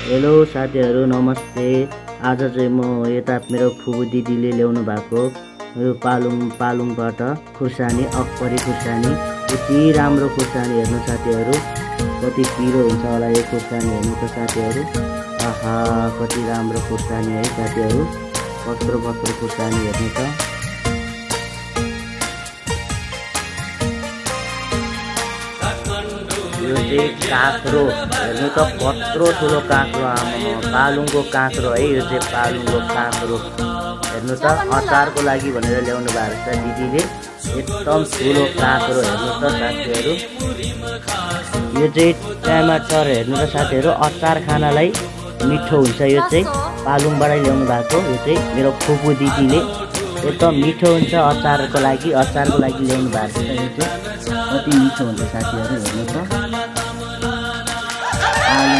Hello साथीहरू नमस्ते। आज चाहिँ म यता मेरो फुपू दिदीले ल्याउनु भएको यो पालुङबाट खुर्सानी, अकपरी खुर्सानी। यति राम्रो खुर्सानी हेर्नु साथीहरू, कति पिरो हुन्छ होला यो खुर्सानी हेर्नु त साथीहरू। आहा कति राम्रो खुर्सानी है साथीहरू, कत्रो खुर्सानी हेर्नु त। यो चाहिँ काँक्रो हेर्नु त, कत्रो ठुलो काँक्रो, आमा पालुङको काँक्रो है। यो चाहिँ पालुङको काँक्रो हेर्नु त, अचारको लागि भनेर ल्याउनु भएको छ दिदीले। एकदम ठुलो काँक्रो हेर्नु त साथीहरू। यो चाहिँ टमाटर हेर्नु त साथीहरू, अचार खानालाई मिठो हुन्छ। यो चाहिँ पालुङबाटै ल्याउनु भएको, यो चाहिँ मेरो फुपू दिदीले एकदम मिठो हुन्छ अचारको लागि ल्याउनु भएको छ। यो चाहिँ कति मिठो हुन्छ साथीहरू हेर्नु त।